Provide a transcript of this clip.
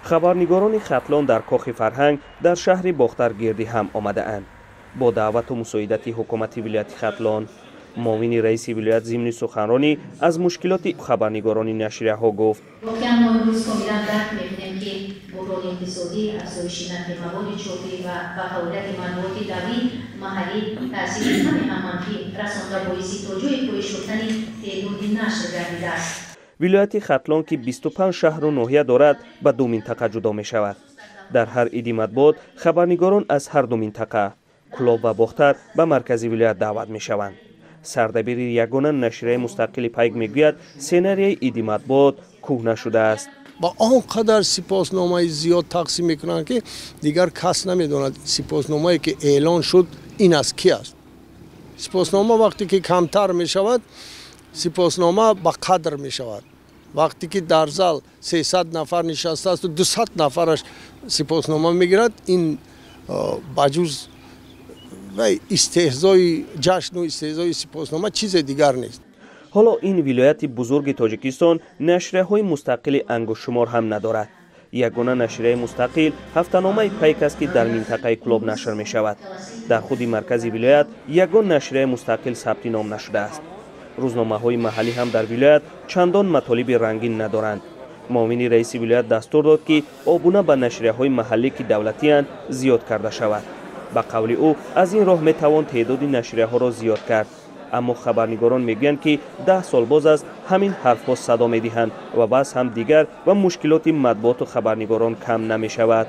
Хабарнигорони Хатлон дар Кохи фарҳанг дар шаҳри Бохтар гирди ҳам омадаанд. Бо даъвату мусоидати ҳукумати вилояти Хатлон. Муовини раиси вилоят зимни суханронӣ аз мушкилоти хабарнигорони нашрияҳо гуфт. Воқеан, мо имрӯз комилан дарк мекунем, ки буҳрони иқтисодӣ, афзоиши нархи маводи чопӣ ва ба фаъолияти матбуоти даврӣ, маҳаллӣ таъсири каме ҳам манфӣ расонда, боиси то ҷое коҳиш ёфтани теъдоди нашр гардидааст. Вилояти Хатлон, ки 25 шаҳру ноҳия дорад, ба ду минтақа ҷудо мешавад. Дар ҳар иди матбуот хабарнигорон аз ҳар ду минтақа, Кӯлоб ва Бохтар, ба маркази вилоят даъват мешаванд. Сардабири ягона нашрияи мустақили «Пайк» мегӯяд, сценарияи иди матбуот кӯҳна шудааст. Ба он қадар сипосномаи зиёд тақсим мекунанд, ки дигар кас намедонад, сипосномае ки эълон шуд, ин аз ки аст. Сипоснома вақте ки камтар мешавад, сипоснома ба қадр мешавад. Вақте ки дар зал 300 нафар нишастаасту 200 нафараш сипоснома мегирад, ин ба ҷуз истеҳзои ҷашну истеҳзои сипоснома чизе дигар нест. Ҳоло ин вилояти бузурги Тоҷикистон нашрияҳои мустақили ангуштшумор ҳам надорад. Ягона нашрияи мустақил ҳафтаномаи «Пайк» аст, ки дар минтақаи Кӯлоб нашр мешавад. Дар худи маркази вилоят ягон нашрияи мустақил сабти ном нашудааст. Рӯзномаҳои маҳаллӣ ҳам дар вилоят чандон матолиби рангин надоранд. Муовини раиси вилоят дастур дод, ки обуна ба нашрияҳои маҳаллӣ, ки давлатиянд, зиёд карда шавад. Ба қавли ӯ, аз ин роҳ метавон теъдоди нашрияҳоро зиёд кард. Аммо хабарнигорон мегӯянд, ки 10 сол боз аст ҳамин ҳарфҳо садо медиҳанд ва вазъ ҳам дигар ва мушкилоти матбуоту хабарнигорон кам намешавад.